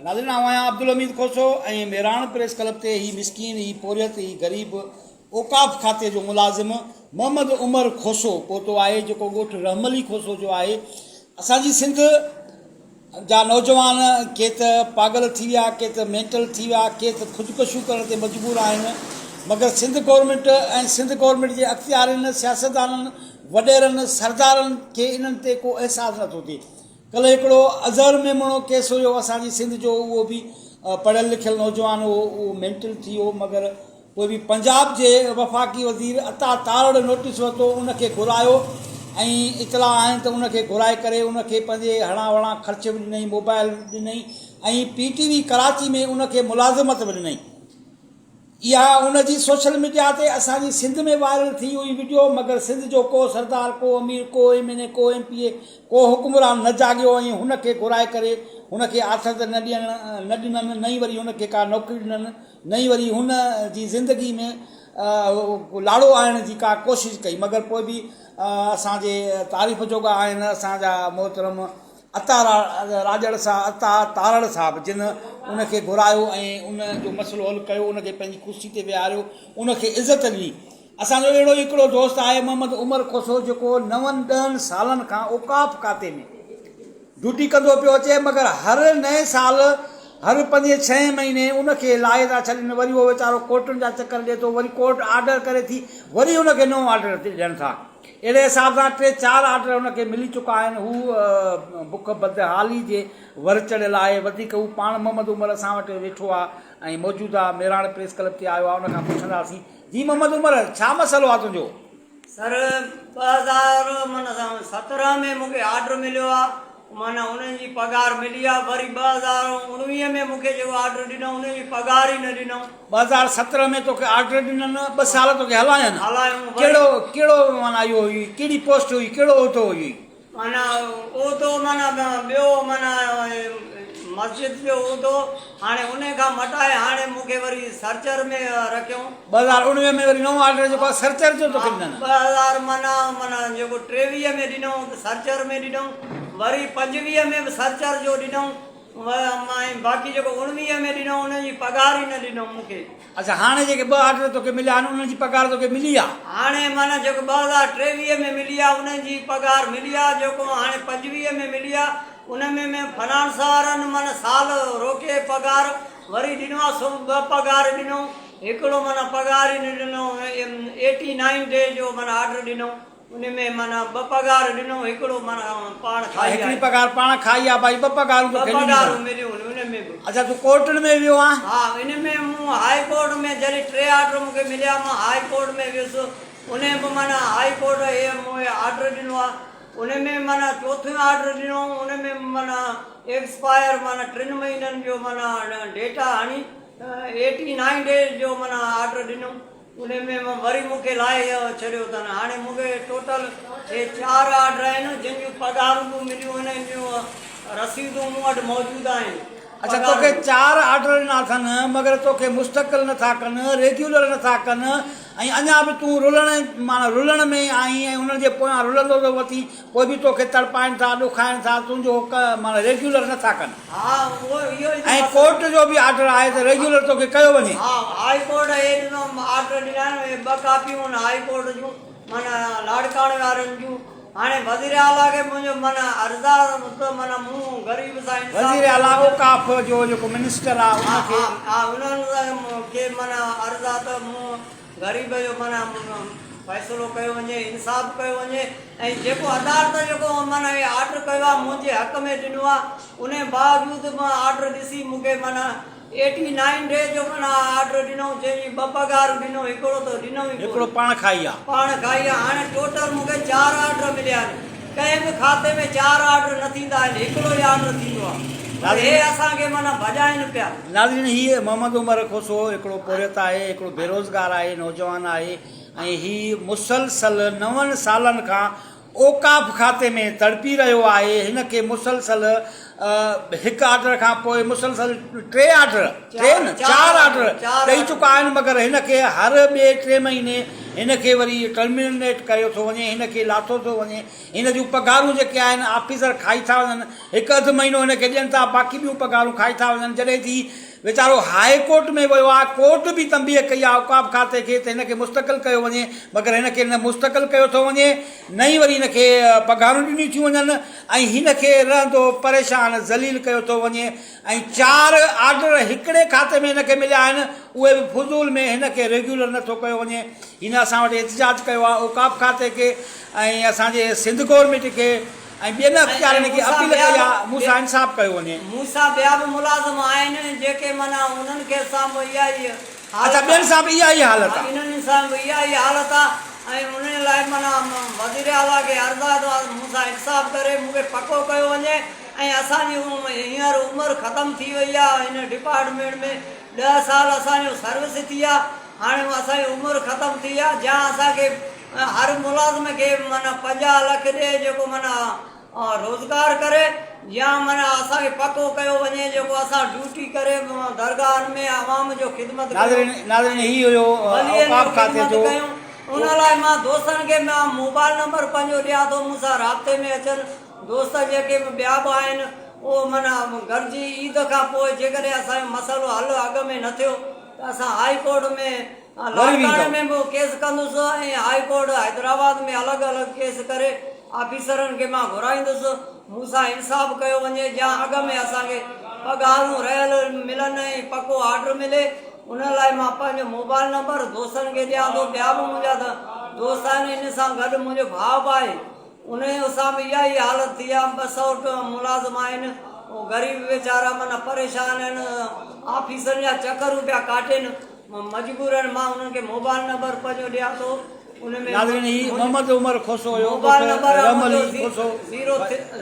ناظرين آئون آهيان عبدالحميد کوسو ۽ مهراڻ پريس ڪلب تي هي مسڪين هي پورهيت هي غريب اوقاف کاتي جو ملازم محمد عمر کوسو پهتو آهي جيڪو ڳوٺ رحملي کوسو جو آهي اسان جي سنڌ جا نوجوان ڪي ته پاڳل ٿي ويا ڪي ته مينٽل ٿي ويا ڪي ته خودڪشيون ڪرڻ تي مجبور آهن مگر سنڌ گورنمينٽ ۽ سنڌ گورنمينٽ جي اختيارين سياستدانن وڏيرن سردارن کي انهن تي ڪو احساس نٿو ٿئي ڪلهه هڪڙو اظهر ميمڻو ڪيس هيو اسان جي سنڌ جو اهو به پڙهيل لکيل نوجوان هو اهو مينٽل ٿي ويو مگر پوء به پنجاب جي وفاقي وزير عطا تارڙ نوٽيس ورتو ان کي گهرايو ۽ اطلاع آهن ته ان کي گهرائي ڪري ان کي پنهنجي هڙان وڙان خرچ به ڏنائين موبائل به ڏنائين ۽ پي ٽي وي ڪراچي ۾ ان کي ملازمت به ڏنائين. اها ان جي سوشل ميڊيا تي اسان جي سنڌ ۾ وائرل ٿي هئي وڊيو مگر سنڌ جو ڪو سردار ڪو امير ڪو ايم اين اي ڪو ايم پي اي ڪو حڪمران نه جاڳيو ۽ هن کي گهرائي ڪري هن کي آٿت نه ڏيڻ نه ڏنن نه ئي وري هن کي ڪا نوڪري ڏنن نه ئي وري هن جي زندگي ۾ لاڙو آڻڻ جي ڪا ڪوشش ڪئي مگر پوء به اسان جي تعريف جوڳا آهن اسان جا محترم عطا راڄڙ صاحب، عطا تارڙ صاحب جن ان کي گهرايو ۽ ان جو مسئلو حل ڪيو، ان کي پنهنجي ڪرسي تي ويهاريو، ان کي عزت ڏني. اسان جو اهڙو ئي هڪڙو دوست آهي محمد عمر کوسو جيڪو نون ڏهن سالن کان اوقاف کاتي ۾ ڊيوٽي ڪندو پيو اچي مگر هر نئين سال هر پنجين ڇهين مهيني ان کي لاهي ٿا ڇڏين وري اهو ويچارو ڪورٽن جا چڪر ڏئي ٿو وري ڪورٽ آرڊر ڪري ٿي وري ان کي نئون آرڊر ڏين ٿا. اهڙي حساب سان ٽي چار آرڊر هن کي ملي چڪا آهن. هو بک بدحالي جي ور چڙهيل آهي. وڌيڪ هو پاڻ محمد عمر اسان وٽ ويٺو آهي ۽ موجوده مهراڻ پريس ڪلب تي آيو آهي ان کان پڇنداسين. جي محمد عمر ڇا مسئلو آهي تنهنجو؟ سر 2000 معنيٰ 17 ۾ مون کي آرڊر مليو آهي معنيٰ انهن جي پگهار ملي آ وري 2019 ۾ مون کي جيڪو آرڊر ڏنائون انهن جي پگهار ئي نه ڏنائون. 2017 ۾ توکي آرڊر ڏنن ٻه سال توکي هلاين هلايون وري ڪهڙو ڪهڙو معنيٰ اهو هئي ڪهڙي پوسٽ هئي ڪهڙو عهدو هئي. معنيٰ عهدو معنيٰ ٻيو معنيٰ مسجد جو عهدو هاڻي انهي کان مٽائي هاڻي مون کي وري سرچر ۾ رکيائون. 2019 ۾ وري نئون آرڊر جيڪو آهي سرچر جو توکي ڏنن. 2000 معنيٰ معنيٰ جيڪو 23 ۾ ڏنائون ته سرچر ۾ ڏنائون وري 25 ۾ به سرچر جو ڏنائون ۽ باقي جيڪو 19 ۾ ڏنائون انهن جي پگهار ئي نه ڏنائون مون کي. اڇا هاڻي جيڪي ٻه آرڊر توکي مليا آهن انهن جي پگهار توکي ملي آ؟ هاڻي معنيٰ جيڪو 2023 ۾ ملي آ انهن جي پگهار ملي آ جيڪو هاڻي 25 ۾ ملي آ ان ۾ ۾ فنانس وارن معنيٰ سال روڪي پگهار وري ڏنو آ سو ٻه پگهار ڏنو هڪڙو معنيٰ پگهار ئي نه ڏنو ايٽي نائين ڊي جو معنيٰ آرڊر ڏنو ان ۾ معنيٰ ٻه پگهار ڏنو هڪڙو معنيٰ پاڻ کائي هڪڙي پگهار پاڻ کائي آ ڀائي ٻه پگهارون ٻه توکي ڏنيون پگهارون مليون ان ۾ به. اڇا تون ڪورٽن ۾ ويو آن؟ ها ان ۾ مون هاء ڪورٽ ۾ جڏهن ٽي آرڊر مون کي مليا مان هاء ڪورٽ ۾ ويس ان به معنيٰ هاء ڪورٽ هي مون کي آرڊر ڏنو آ ان ۾ معنيٰ چوٿون آرڊر ڏنو ان ۾ معنيٰ ايڪسپائر معنيٰ ٽن مهينن جو معنيٰ ڊيٽا هڻي ايٽي نائين ڊيز جو معنيٰ آرڊر ڏنو ان ۾ وري مون کي لاهي ڇڏيو اٿن هاڻي مون کي ٽوٽل هي چار آرڊر آهن جن جون پگهارون به مليون آهن ۽ جون رسيدون مون وٽ موجود آهن. اڇا توکي چار آرڊر ڏنا اٿن مگر توکي مستقل نٿا ڪن ريگيولر نٿا ڪن ۽ اڃا به تون رلڻ معنيٰ رلڻ ۾ آهين ۽ انهن جي پويان رلندو ٿو وتين پوء به توکي تڙپائين ٿا ڏکائين ٿا تنهنجو معنيٰ ريگيولر نٿا ڪن ها اهو اهو ئي ته ۽ مسئلو ڪورٽ جو به آرڊر آهي ته ريگيولر توکي ڪيو وڃي. ها هاء ڪورٽ هي ڏنو آرڊر ڏنا آهن اهي ٻه ڪاپيون آهن هاء ڪورٽ جون معنيٰ لاڙڪاڻي وارن جون هاڻي وزير اعليٰ کي منهنجو معنيٰ عرض آ ته معنيٰ مون غريب سان انصاف وزير ڪيو اعليٰ وڃي. اوقاف جو جيڪو منسٽر آ ان ها کي. ها ها انهن کي معنيٰ عرض آ ته مون غريب جو معنيٰ فيصلو ڪيو وڃي انصاف ڪيو وڃي ۽ جيڪو عدالت جيڪو معنيٰ هي آرڊر ڪيو آ منهنجي حق ۾ ڏنو آ انهي باوجود مان آرڊر ڏسي مون کي معنيٰ ايٽي نائين ڊي جو معنيٰ آرڊر ڏنو جنهن جي ٻه پگهارون ڏنو هڪڙو ته ڏنو ئي هڪڙو ڪونه پاڻ کائي آ. پاڻ کائي آ هاڻي ٽوٽل مون کي چار آرڊر مليا آهن ڪنهن به کاتي ۾ چار آرڊر نه ٿيندا آهن هڪڙو ئي آرڊر ٿيندو آ پر هي اسان کي معنيٰ ڀڄائين پيا. ناظرين هي محمد عمر کوسو هڪڙو پورهيت آهي هڪڙو بيروزگار آهي نوجوان آهي ۽ هي مسلسل نون سالن کان اوقاف کاتي ۾ تڙپي رهيو آهي هن کي مسلسل هڪ آرڊر کان پوء مسلسل ٽي آرڊر ٽي نه چار آرڊر ڏئي چڪا آهن مگر هن کي هر ٻئي ٽي مهيني هن کي وري ٽرمينيٽ ڪيو ٿو وڃي، هن کي لاٿو ٿو وڃي، هن جون پگهارون جيڪي آهن آفيسر کائي ٿا وڃن، هڪ اڌ مهينو هن کي ڏين ٿا باقي ٻيون پگهارون کائي ٿا وڃن، جڏهن ٿي ويچارو هاء ڪورٽ ۾ ويو آهي، ڪورٽ به تنبيهه ڪئي آهي اوقاف کاتي کي ته هن کي مستقل ڪيو وڃي مگر هن کي نه مستقل ڪيو ٿو وڃي نه ئي وري هن کي پگهارون ڏنيون ٿيون وڃن ۽ هن کي رهندو پريشان ذليل ڪيو ٿو وڃي ۽ چار آرڊر هڪڙي کاتي ۾ هن کي مليا آهن اهي به فضول ۾ هن کي ريگيولر نه ٿو ڪيو وڃي هن اسان وٽ احتجاج ڪيو آهي اوقاف کاتي کي ۽ اسان جي سنڌ گورنمينٽ کي ۽ ٻين اختيارين کي اپيل ڪئي آهي مون سان انصاف ڪيو وڃي. مون سان ٻيا به ملازم آهن جيڪي معنيٰ انهن کي سان به اها ئي حالت اڇا ٻين سان به اها ئي حالت آهي. انهن سان به اها ئي حالت آهي ۽ انهن لاء معنيٰ وزير اعليٰ کي عرض آهي ته مون سان انصاف ڪري مون کي پڪو ڪيو وڃي ۽ اسان جي هينئر عمر ختم ٿي وئي آهي هن ڊپارٽمينٽ ۾ ڏهه سال اسان جو سروس ٿي آهي هاڻي اسان جي عمر ختم ٿي آهي جا اسان کي هر ملازم کي معنيٰ 50 لک ڏي جيڪو معنيٰ روزگار ڪري يا معنيٰ اسان کي پڪو ڪيو وڃي جيڪو اسان ڊيوٽي ڪري درگاهن ۾ عوام جو خدمت ڪيون ناظرين هي هيو ولين جو اوقاف کاتي خدمت جو ڪيون ان لاء مان دوستن کي مان موبائل نمبر پنهنجو ڏيان ٿو مون سان رابطي ۾ اچن دوست جيڪي به ٻيا به آهن اهو معنيٰ گڏجي عيد کان پوء جيڪڏهن اسان جو مسئلو حل اڳ ۾ نه ٿيو ته اسان هائي ڪورٽ ۾ لاڙڪاڻي ۾ به ڪيس ڪندس ۽ هائي ڪورٽ حيدرآباد ۾ الڳ الڳ ڪيس ڪري آفيسرن کي مان گهرائيندس مون سان انصاف ڪيو وڃي جا اڳ ۾ اسان کي پگهارون رهيل ملن ۽ پڪو آرڊر ملي ان لاء مان پنهنجو موبائل نمبر دوستن کي ڏيان ٿو ٻيا به منهنجا دوست آهن ان سان گڏ منهنجو ڀاء به آهي انهيء سان به اها ئي حالت ٿي آهي، 200 ملازم آهن، اهي غريب ويچارا معنيٰ پريشان آهن، آفيسن جا چڪرون پيا ڪاٽين، مجبور آهن، مان انهن کي موبائل نمبر پنهنجو ڏيان ٿو، ان ۾ ناظرين هي محمد عمر کوسو هيو موبائل ڳوٺ نمبر آهي رحم علي منهنجو کوسو زيرو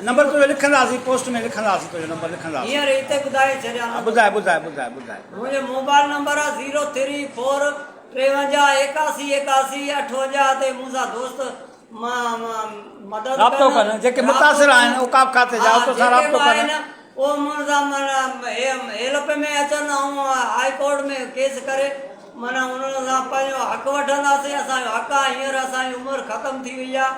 نمبر تنهنجو لکنداسين پوسٽ ۾ لکنداسين تنهنجو نمبر لکنداسين هينئر هتي ٻڌائي ڇڏيان ها ٻڌاء ٻڌاء ٻڌاء ٻڌاء. منهنجو موبائل نمبر آهي زيرو ٿري فور 53 81 81 58 تي مون سان دوست مدد رابطو ڪن جيڪي متاثر آهن اوقاف کاتي جا اتو سان رابطو ڪن. اهو مون سان معنيٰ هيلپ ۾ اچن ۽ هائي ڪورٽ ۾ ڪيس ڪري معنيٰ انهن سان پنهنجو حق وٺنداسين اسان جو حق آهي هينئر اسان جي عمر ختم ٿي وئي آهي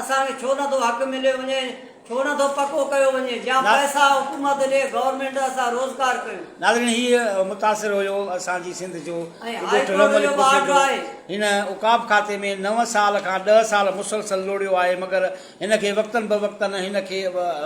اسان کي ڇو نٿو حق مليو وڃي ڇو نٿو پڪو ڪيو وڃي يا پئسا حڪومت ڏي گورنمينٽ اسان روزگار ڪيون. ناظرين هي متاثر هيو اسان جي سنڌ جو ۽ ڳوٺ هائي رحم ڪورٽ علي جو به کوسي آرڊر جو آهي. هن عقاب کاتي ۾ نو سال کان ڏهه سال مسلسل لوڙيو آهي مگر هن کي وقتن بوقتن هن کي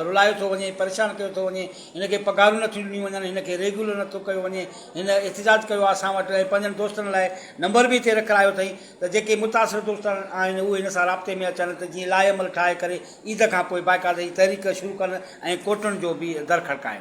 رلايو ٿو وڃي پريشان ڪيو ٿو وڃي هن کي پگهارون نٿيون ڏنيون وڃن هن کي ريگيولر نٿو ڪيو وڃي هن احتجاج ڪيو آهي اسان وٽ ۽ پنهنجن دوستن لاء نمبر به هتي رکرايو اٿئي ته جيڪي متاثر دوست آهن اهي هن سان رابطي ۾ اچن ته جيئن لاء عمل ٺاهي ڪري عيد کان پوء باقاعده هي تحريڪ شروع ڪن ۽ ڪورٽن جو به در کڙڪائن.